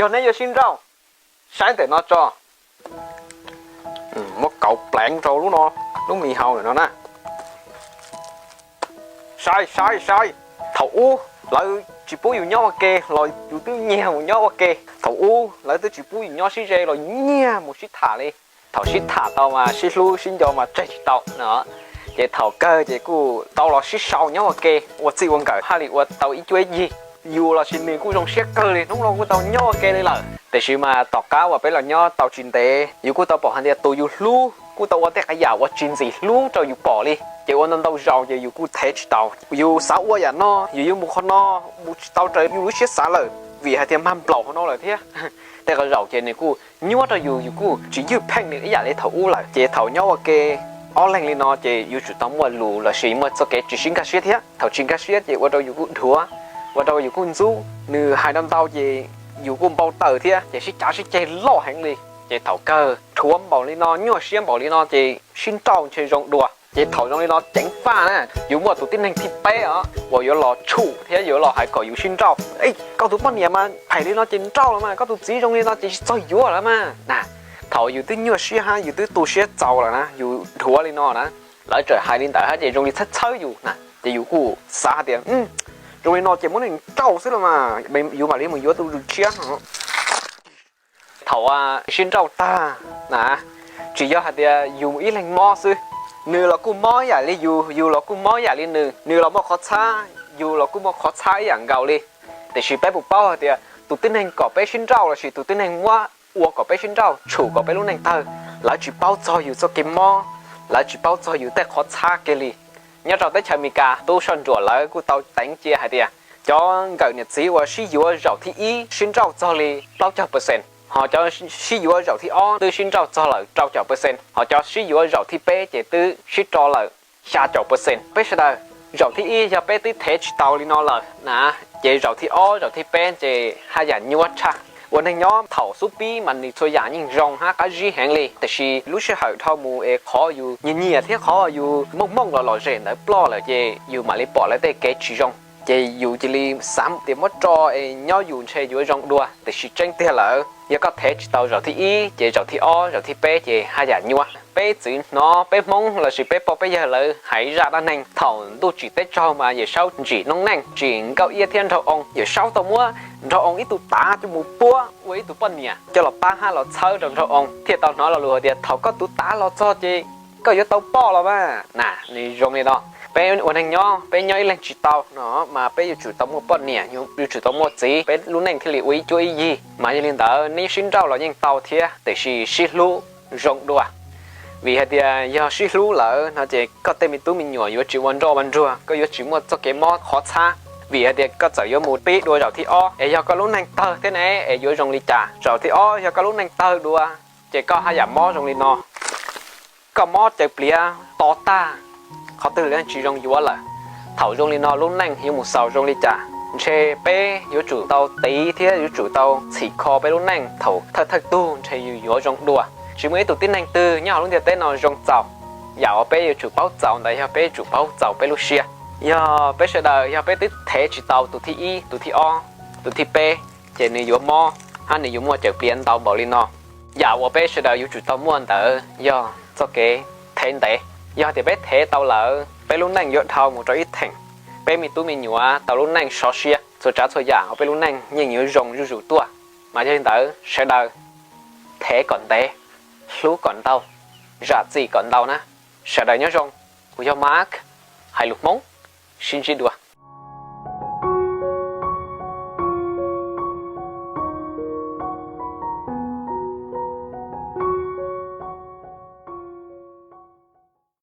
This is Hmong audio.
Yog neb yuav sib nrauj, saib ntawm no tso. Muab kauv pleev rau lub no, lub mis hau ntawm no na. Saib, saib, saib. Thaum ub lawv tsis pub yus nyob ua ke los yus twb nyiag mus nyob ua ke. Thaum ub lawv twb tsis pub yus nyob sib ze los nyiag mus sib tham li. Thaum sib tham tau mas sib hlub sib nco mas tseg tsis tau no. Ces thaum kawg ces kuj tau los sib sau nyob ua ke, ua txij ua nkawm haj li ua tau ib cuab ib yig. Yus los sis nws kuj zoo siab kawg li, hnub no kuj tau nyob ua ke li lawm. Tiam sis mas tom qab uas peb los nyob tau tsis ntev, yus kuj tau pom hais tias tus yus hlub kuj tau ua tej qee yam uas tsis ntxim hlub rau yus pom li. Ces ua ntau ntau zaus ces yus kuj thev tsis tau. Yus xav ua yam no, yus yuav mus qhov no, mus tsis tau raws yus lub siab xav lawm, vim hais tias mag nplaum hauv no lawm thiab. Tej qhov zaum ces nws kuj nyuaj rau yus, yus kuj tsis ywj pheej nws ib yam li thaum ub lawm. Ces thaum nyob ua ke ob leeg li no ces yuav tsum tau muaj lus los sis muaj txoj kev tsis sib nkag siab thiab. Thaum tsis nkag siab ces ua rau yus kuj dhuav, ua rau yus kuj ntxub. Nws hais ntau ntau ces yus kuj npau taws thiab, ces sib cav sib ceg loj heev li. Ces thaum kawg dhuav npaum li no, nyuaj siab npaum li no ces sib nrauj ntshe zoo dua. Ces thaum zoo li no ceev faj na, yus muaj tus tib neeg thib peb os uas yuav los tshum thiab yuav los hais kom yus sib nrauj. Koj tus poj niam mas phem li no ces nrauj los mas, koj tus txiv zoo li no ces tsis txog yuav lawm mas na. Thaum yus twb nyuaj siab hab yus twb tu siab txaus lawm na, yus dhuav li no na, lawv txawm hais li ntawd hab ces zoo li txhawb txhawb yus na, ces yus kuj xav hais tias zoo li no ces muab nws nrauj xwb los mas, yus mam li mus yuav tus tshiab. Thaum sib nrauj tag na, tsis yog hais tias yus ib leeg mob xwb, nws los kuj mob yam li yus, yus los kuj mob yam li nws, nws los muaj qhov txhab, yus los kuj muaj qhov txhab ib yam nkaus li. Tiam sis peb puas paub hais tias tus tib neeg kom peb sib nrauj los sis tus tib neeg muab ua kom peb sib nrauj, tshum kom peb lub neej tawg, lawv tsis paub txog yus txoj kev mob, lawv tsis paub txog yus tej qhov txhab kiag li. Nyob rau teb chaws Amelikas, tub soj ntsuam lawv kuj tau teev cia hais tias cov nkawm niam txiv uas sib yuav zaum thib ib sib nrauj txog li plaub caug percent, ho cov sib yuav zaum thib ob twb sib nrauj txog lawm rau caum percent, ho cov sib yuav zaum thib peb ces twb sib rau lawm xya caum percent. Peb sawv daws zaum thib ib yog peb twb thev tsis tau li no lawm na, ces zaum thib ob zaum thib peb ces haj yam nyuaj tshaj. Ua neeg nyob thaum xub pib mas nws txhua yam yeej zoo hab qab zib heev li, tiam sis lub sij hawm dhau mus es qhov yus nyiam nyiam thiab qhov yus mooj mooj los lom zem ntawd ploj lawm ces yus mam li pom lawv tej kev tsis zoo. Ces yus cia li xav tias muab tso es nyob yus ntshe yuav zoo dua, tiam sis tseeb tiag lawm yog koj thev tsis tau zaum thib ib ces zaum thib ob zaum thib peb ces haj yam nyuaj. Peb txwv hnov peb Hmoob los sis peb pog peb yawg lawv hais zaj dab neeg thaum ntuj tsim teb tsaug mas Yawm Saub ntsim noob neej, tsim Nkauj Iab thiab Nraug Oo. Yawm Saub tau muab Nraug Oo ib tug tav coj mus puab ua ib tug poj niam coj los pab hab los txhawb rau Nraug Oo, thiaj tau hnov lo lus hais tias thaum koj tus tav los txog ces koj yuav tau poj los mas na. Nws zoo li no, peb ua neeg nyob peb nyob ib leeg tsis tau no mas peb yuav tsum tau muaj poj niam, yuav tsum tau muaj txiv, peb lub neej thiaj li ua ib cuab ib yig. Mas yog li ntawd neb sib nrauj los yeej tau thiab, tiam sis sib hlub zoo dua. Vim hais tias yog sib hlub lawm no ces koj tej me tub me nyuam yuav tsis ua nroj ua nruag, koj yuav tsis muaj txoj kev mob qhov txhab. Vim hais tias koj txawm yuav mus pib dua zaum thib ob es yog koj lub neej tawg thiab ne es yuav zoo li cas? Zaum thib ob yog koj lub neej tawg dua ces koj haj yam mob zoo li no. Koj mob caws pliav to tag, qhov twg los tsis zoo yuav lawm. Thaum zoo li no lub neej yuav mus xaus zoo li cas? Ntshe peb yuav tsum tau tiv thiab yuav tsum tau txhim kho peb lub neej. Thaum thawj thawj tug ntshe yus yuav zoo dua. Tsis muaj ib tug tib neeg twg nyob hauv lub ntiaj teb no zoo txaus. Yam uas peb yuav tsum paub txaus ntawd yog peb yuav tsum paub txaus peb lub siab. Yog peb sawv daws yog peb twb thev tsis tau tus thib ib, tus thib ob, tus thib peb, ces nws yuav mob hab nws yuav muaj caws pliav ntau npaum li no. Yam uas peb sawv daws yuav tsum tau muaj ntawd yog txoj kev thev ntev. Yog tias peb thev tau lawm, peb lub neej yuav dhau mus rau ib theem, peb me tub me nyuam tau lub neej sov siab, txhua tsav txhua yam hauv peb lub neej yeej yuav zoo zuj zus tuaj. Mas yog li ntawd sawv daws thev kom ntev, hlub kom ntau, zam txim kom ntau na. Sawv daws nyob zoo, kuv yog Mark, hais lus Hmoob, sib ntsib dua.